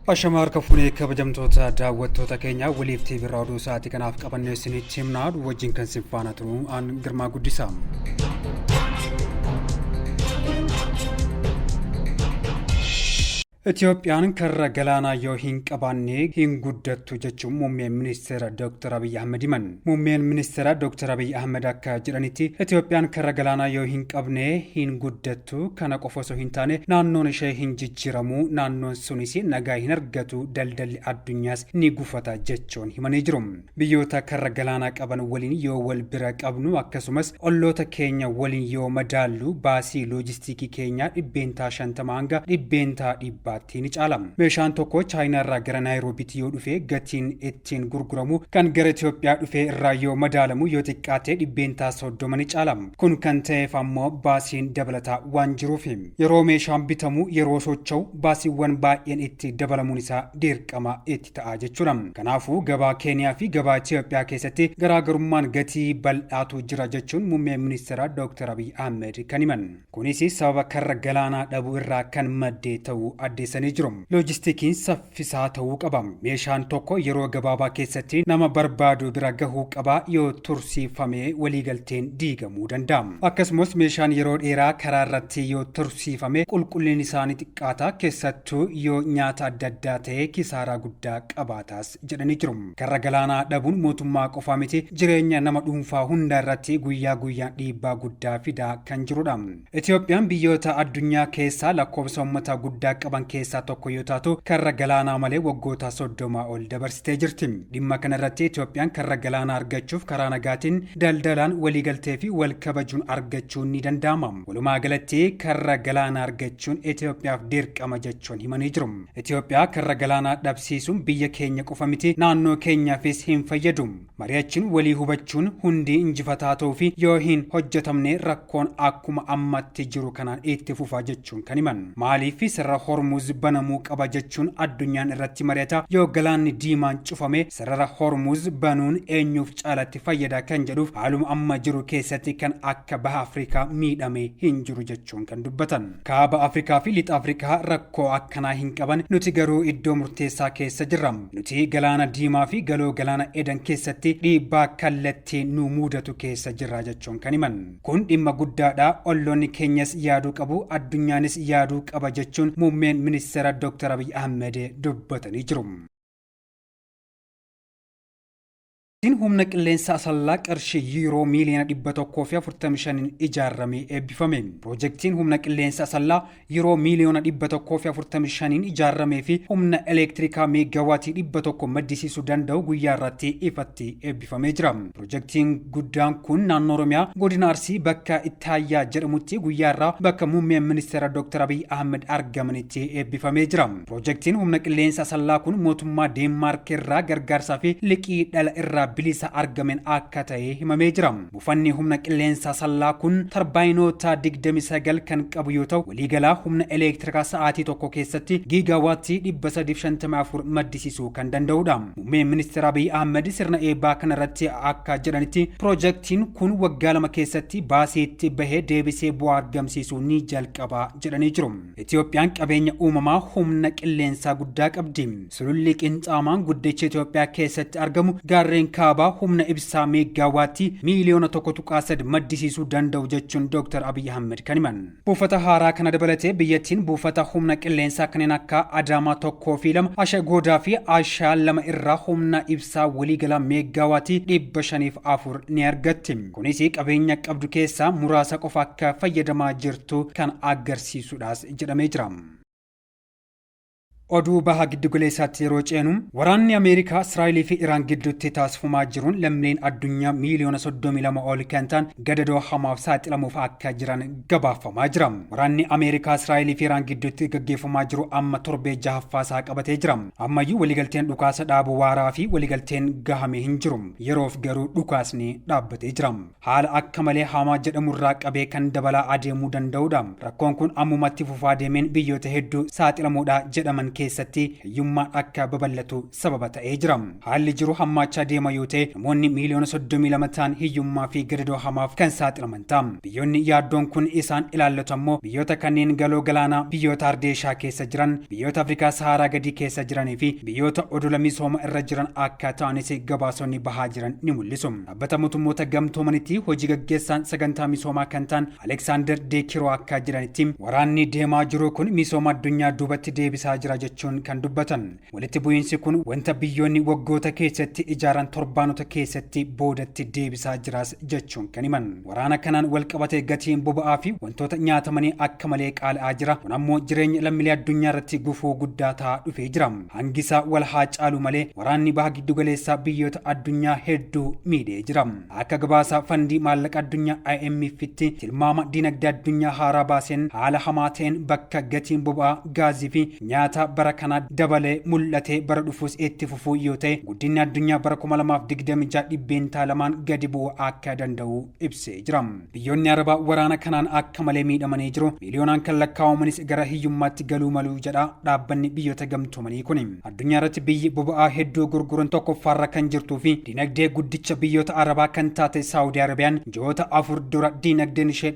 Ashama harka fuunee kabajamtoota daawwattoota keenya waliif TV irraa oduu sa'aatii kanaaf qabannee isinitti himnaa wajjin kan isin faana turu aan Girmaa Guddisaa. Itoophiyaan karra galaanaa yoo hin qabaanne hin guddattu jechuun muummeen ministeera Dr. Abiy Ahmed himan. Muummeen ministeera Dr. Abiy Ahmed akka jedhanitti Itoophiyaan karra galaanaa yoo hin qabne hin guddattu kana qofa osoo hin taane naannoon ishee hin jijjiiramu naannoon sunis nagaa hin argatu daldalli addunyaas ni gufata jechuun himanii jiru. Biyyoota karra galaanaa qaban waliin yoo wal bira qabnu akkasumas olloota keenya waliin yoo madaallu baasii loojistiikii keenyaa 50% hanga 100%tti ni caala. Meeshaan tokko Chaayinaa irraa gara Naayiroobiitti yoo dhufe gatiin ittiin gurguramu kan gara Itoophiyaa dhufe irraa yoo madaalamu yoo xiqqaate 30% ni caala. Kun kan ta'eef ammoo baasiin dabalataa waan jiruufi. Yeroo meeshaan bitamu yeroo socho'u baasiiwwan baay'een itti dabalamuun isaa dirqama itti ta'a jechuudha. Kanaafuu gabaa Keeniyaa fi gabaa Itoophiyaa keessatti garaagarummaan gatii bal'aatu jira jechuun muummeen ministeera Dr. Abiy Ahmed kan himan. Kunis sababa karra galaanaa dhabuu irraa kan madde ta'uu addeessanii jiru. Loojistikiin saffisaa ta'uu qaba. Meeshaan tokko yeroo gabaabaa keessatti nama barbaadu bira gahuu qaba yoo tursiifame waliigalteen diigamuu danda'a. Akkasumas meeshaan yeroo dheeraa karaa irratti yoo tursiifame qulqullinni isaa ni xiqqaata keessattuu yoo nyaata adda addaa ta'e kisaaraa guddaa qabaataas jedhanii jiru. Karra galaanaa dhabuun mootummaa qofaa miti jireenya nama dhuunfaa hunda irratti guyyaa guyyaan dhiibbaa guddaa fidaa kan jirudha. Itoophiyaan biyyoota addunyaa keessaa lakkoofsa uummataa guddaa qaban keessaa tokko yoo taatu karra galaanaa malee waggoota 30 ol dabarsitee jirti. Dhimma kana irratti Itoophiyaan karra galaanaa argachuuf karaa nagaatiin daldalaan waliigaltee fi wal kabajuun argachuun ni danda'ama. Walumaa galatti karra galaanaa argachuun Itoophiyaaf dirqama jechuun himanii jiru. Itoophiyaa karra galaanaa dhabsiisuun biyya keenya qofa miti naannoo keenyaafis hin fayyadu. Mari'achuun walii hubachuun hundi injifataa ta'uu fi yoo hin hojjetamne rakkoon akkuma ammatti jiru kanaan itti fufa jechuun kan himan. Maaliif sarara Hormuz banamuu qaba jechuun addunyaan irratti mari'ata yoo galaanni diimaan cufame sarara Hormuz banuun eenyuuf caalatti fayyada kan jedhuuf haaluma amma jiru keessatti kan akka baha Afrikaa miidhame hin jiru jechuun kan dubbatan. Kaaba Afrikaa fi lixa Afrikaa rakkoo akkanaa hin qaban nuti garuu iddoo murteessaa keessa jirra. Nuti galaana diimaa fi galoo galaana Edan keessatti dhiibbaa kallattii nu mudatu keessa jirra jechuun kan himan. Kun dhimma guddaadha olloonni keenyas yaaduu qabu addunyaanis yaaduu qaba jechuun muummeen ministeera Dr. Abiy Ahmed dubbatanii jiru. Pirojektiin humna qilleensa Asallaa qarshii yuuroo miiliyoona 145n ijaarramee eebbifame. Pirojektiin humna qilleensa Asallaa yuuroo miiliyoona 145n ijaarramee fi humna elektirikaa meeggawaatii 100 maddisiisuu danda'u guyyaa irratti ifatti eebbifamee jira. Pirojektiin guddaan kun naannoo Oromiyaa godina Arsii bakka Ittaayyaa jedhamutti guyyaa irraa bakka muummeen ministeera Dr. Abiy Ahmed argamanitti eebbifamee jira. Pirojektiin humna qilleensa Asallaa kun mootummaa Deenmaark irraa gargaarsaa fi liqii dhala irraa bilisa argameen akka ta'e himamee jira. Buufanni humna qilleensa Asallaa kun tarbaayinoota 29 kan qabu yoo ta'u, waliigalaa humna elektirikaa sa'aatii tokko keessatti giigaawaattii 354 maddisiisuu kan danda'udha. Muummeen ministeera Abiy Ahmed sirna eebbaa kanarratti akka jedhanitti pirojektiin kun waggaa 2 keessatti baasiitti bahee deebisee bu'aa argamsiisuu ni jalqaba jedhanii jiru. Itoophiyaan qabeenya uumamaa humna qilleensaa guddaa qabdi. Sululli Qinxaamaan guddichi Itoophiyaa keessatti argamu gaarreen kaabaa humna ibsaa meeggaawaattii miiliyoona 1.3 maddisiisuu danda'u jechuun Dr. Abiy Ahmed kan himan. Buufata haaraa kana dabalatee biyyattiin buufata humna qilleensaa kanneen akka Adaamaa 1 fi 2, Ashagoodaa fi Ashaa 2 irraa humna ibsaa waliigalaa meeggaawaatii 504 ni argatti. Kunis qabeenya qabdu keessaa muraasa qofa akka fayyadamaa jirtu kan agarsiisudhaas jedhamee jira. Oduu baha giddugaleessaatti yeroo ceenu waraanni Ameerikaa Israa'elii fi Iraan gidduutti taasifamaa jiruun lammiileen addunyaa miiliyoona 32 ol kan ta'an gadadoo hamaaf saaxilamuuf akka jiran gabaafamaa jira. Waraanni Ameerikaa Israa'elii fi Iraan gidduutti gaggeeffamaa jiru amma torbee jahaffaa isaa qabatee jira. Ammayyuu waliigalteen dhukaasa dhaabuu waaraa fi waliigalteen gahame hin jiru. Yeroof garuu dhukaasni dhaabbatee jira. Haala akka malee hamaa jedhamurraa qabee kan dabalaa adeemuu danda'udha. Rakkoon kun ammumatti fufaa deemeen biyyoota hedduu saaxilamuudha jedhaman keessatti hiyyummaan akka babal'atu sababa ta'ee jira. Haalli jiru hammaachaa deema yoo ta'e, namoonni miiliyoona 32 ta'an hiyyummaa fi gadadoo hamaaf kan saaxilaman ta'a. Biyyoonni yaaddoon kun isaan ilaallatu ammoo biyyoota kanneen galoo galaanaa, biyyoota ardeeshaa keessa jiran, biyyoota Afrikaa Saharaa gadii keessa jiranii fi biyyoota odola misooma irra jiran akka ta'anis gabaasonni bahaa jiran ni mul'isu. Dhaabbata Mootummoota Gamtoomanitti hojii gaggeessaan sagantaa misoomaa kan ta'an Aleksaandar Deekiroo akka jedhanitti, waraanni deemaa jiru kun misooma addunyaa duubatti deebisaa jira jechuun kan dubbatan. Walitti bu'iinsi kun wanta biyyoonni waggoota keessatti ijaaran torbaanota keessatti boodatti deebisaa jiras jechuun kan himan. Waraana kanaan wal qabatee gatiin boba'aa fi wantoota nyaatamanii akka malee qaala'aa jira. Kun ammoo jireenya lammiilee addunyaa irratti gufuu guddaa ta'aa dhufee jira. Hangisaa wal haa caalu malee, waraanni baha giddugaleessaa biyyoota addunyaa hedduu miidhee jira. Akka gabaasa Fandii Maallaqa Addunyaa IMF'tti tilmaama dinagdee addunyaa haaraa baaseen, haala hamaa ta'een bakka gatiin boba'aa, gaazii fi nyaata bara kana dabalee mul'atee bara dhufuus itti fufuu yoo ta'e, guddinni addunyaa bara 2026 2% gadi bu'uu akka danda'u ibsee jira. Biyyoonni Arabaa waraana kanaan akka malee miidhamanii jiru. Miiliyoonaan kan lakkaa'amanis gara hiyyummaatti galuu malu jedha dhaabbanni Biyyoota Gamtoomanii kun. Addunyaa irratti biyyi boba'aa hedduu gurguran tokkoffaarra kan jirtuu fi dinagdee guddicha biyyoota Arabaa kan taate Saawudii Arabiyaan ji'oota 4 dura dinagdeen ishee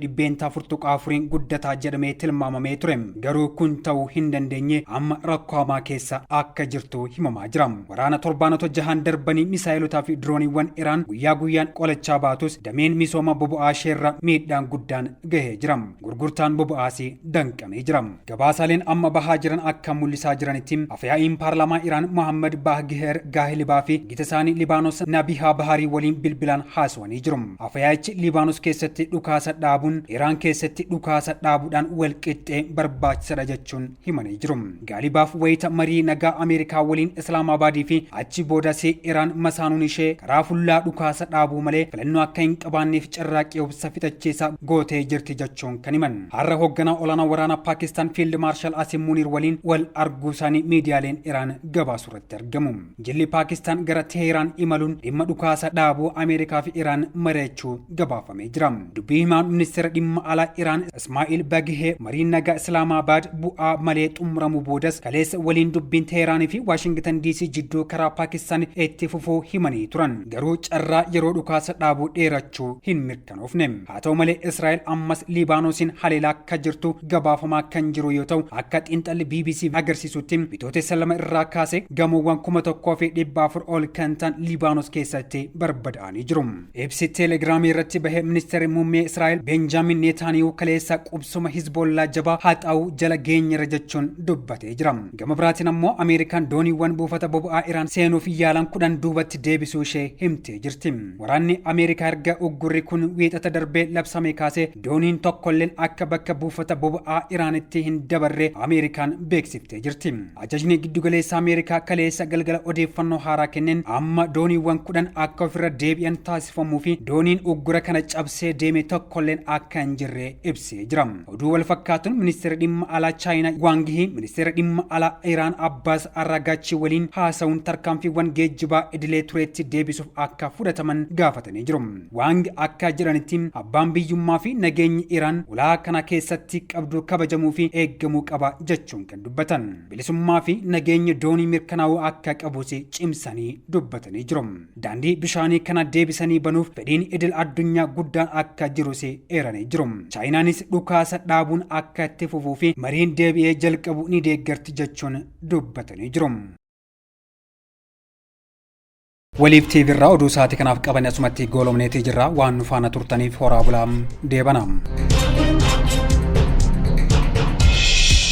4.4% guddataa jedhamee tilmaamamee ture. Garuu kun ta'uu hin dandeenye, amma rakkoo hamaa keessa akka jirtu himamaa jira. Waraana torbaanota jahan darbanii misaayilotaa fi dirooniiwwan Iraan guyyaa guyyaan qolachaa baatus, dameen misooma boba'aa isheerra miidhaan guddaan gahee jira. Gurgurtaan boba'aas danqamee jira. Gabaasaaleen amma bahaa jiran akka mul'isaa jiranitti, afyaa'iin paarlaamaa Iraan Mohammad Baahgiher Gaahilibaa fi gita isaanii Libaanos Nabihaa Baharii waliin bilbilaan haasawanii jiru. Afyaa'ichi Libaanos keessatti dhukaasa dhaabuun Iraan keessatti dhukaasa dhaabuudhaan wal qixxee barbaachisadha jechuun himanii jiru. Gaalibaaf wayita marii nagaa Ameerikaa waliin Islaamabaadii fi achi boodas Iraan masaanuun ishee karaa fullaa dhukaasa dhaabuu malee filannoo akka hin qabaanneef carraaqqii obsa fixachiisaa gootee jirti jechuun kan himan. Har'a hoogganaa olaanaa waraanaa Paakistaan Fiild Maarshal Asim Munir waliin wal arguu isaanii miidiyaaleen Iraan gabaasu irratti argamu. Jilli Paakistaan gara Teheraan imaluun dhimma dhukaasa dhaabuu Ameerikaa fi Iraan mari'achuu gabaafamee jira. Dubbii himaan ministeera dhimma alaa Iraan Ismaa'il Baghee mariin nagaa Islaamabaad bu'aa malee xumuramuu boodas kaleessa waliin dubbiin Teeheraanii fi Waashingitan DC jidduu karaa Paakistaan itti fufuu himanii turan. Garuu carraa yeroo dhukaasa dhaabuu dheerachuu hin mirkanoofne. Haa ta'u malee, Israa'el ammas Libaanoosiin haleelaa akka jirtu gabaafamaa kan jiru yoo ta'u, akka xiinxalli BBC agarsiisutti Bitootessa 2 irraa kaasee gamoowwan 1400 ol kan ta'an Libaanos keessatti barbadaa'anii jiru. Ibsi Teelegiraamii irratti bahe ministeerri muummee Israa'el Benjaamin Neetaaniyuu kaleessa qubsuma Hizboollaa jabaa haxaa'uu jala geenyerra jechuun dubbatee jira. Gama biraatiin ammoo Ameerikaan dooniiwwan buufata boba'aa Iraan seenuuf yaalan 10 duubatti deebisuu ishee himtee jirti. Waraanni Ameerikaa erga uggurri kun Wiixata darbee labsamee kaasee dooniin tokkolleen akka bakka buufata boba'aa Iraanitti hin dabarre Ameerikaan beeksiftee jirti. Ajajni giddugaleessa Ameerikaa kaleessa galgala odeeffannoo haaraa kenneen amma dooniiwwan 10 akka ofirra deebi'an taasifamuu fi dooniin uggura kana cabsee deeme tokkolleen akka hin jirre ibsee jira. Oduu wal fakkaatuun ministeera dhimma alaa Chaayinaa Waang Yi ministeera dhimma alaa Iraan Abbaas Arraagaachii waliin haasa'uun tarkaanfiiwwan geejjibaa idilee tureetti deebisuuf akka fudhataman gaafatanii jiru. Waang akka jedhanitti, abbaan biyyummaa fi nageenyi Iraan ulaa kana keessatti qabdu kabajamuu fi eeggamuu qaba jechuun kan dubbatan. Bilisummaa fi nageenyi doonii mirkanaa'uu akka qabus cimsanii dubbatanii jiru. Daandii bishaanii kana deebisanii banuuf fedhiin idil addunyaa guddaan akka jirus eeranii jiru. Chaayinaanis dhukaasa dhaabuun akka itti fufuu fi mariin deebi'ee jalqabu ni deeggarti jechuun dubbatanii jiru. Waliif TV irraa oduu sa'aatii kanaaf qaban asumatti goolomneetii jirra. Waan nu faana turtaniif horaa bulaa, deebana.